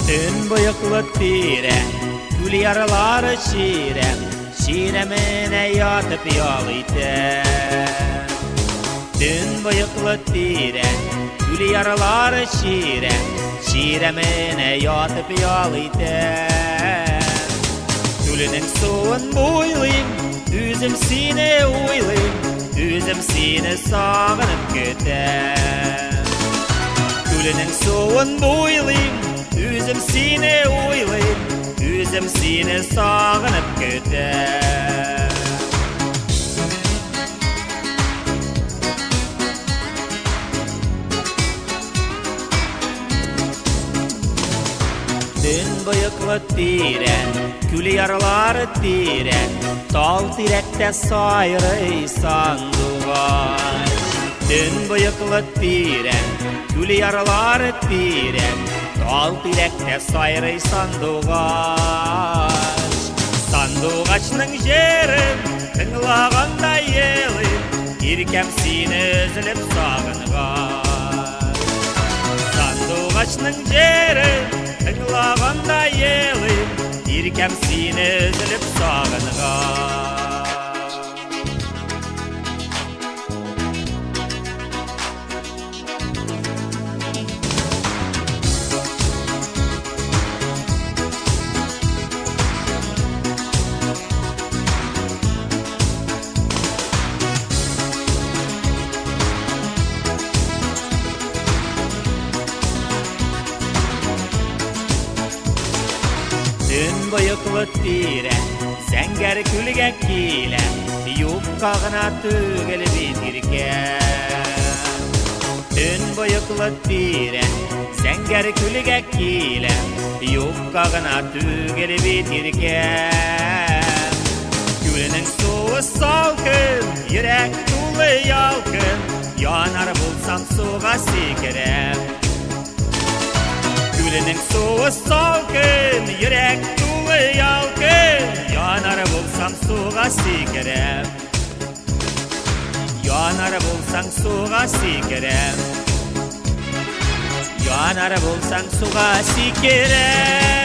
Төнбоеклы тирән, күл ярлары чирәм, чирәменә ятып ял итәм. Төнбоеклы тирән, күл ярлары чирәм, чирәменә ятып ял итәм. Күленең суын буйлыйм, үзем сине уйлыйм, үзем сине сагынып көтәм. Күленең суын буйлыйм, үзем сине уйлыйм, үзем сине сагынып көтәм. Төнбоеклы тирән, күл ярлары тирән, тал тирәктә сайрый сандугач. Төнбоеклы тирән, күл ярлары тирән, тал тирәктә сайрый сандугач. Сандугачның җырын тыңлаганда елыйм, иркәм сине өзелеп сагынгач. Сандугачның җырын тыңлаганда елыйм, иркәм сине өзелеп сагынгач. Төнбоеклы тирән, зәңгәр күлгә килә, юкка гына түгел бит иркәм. Төнбоеклы тирән, зәңгәр күлгә килә, юкка гына түгел бит иркәм. Күленең суы салкын, йөрәк тулы ялкын, янар булсам суга сикерәм. Күленең суы салкын, йөрәк тулы ялкын, янар булсам суга сикерәм. Янар булсаң суга сикерәм. Янар булсаң суга сикерәм.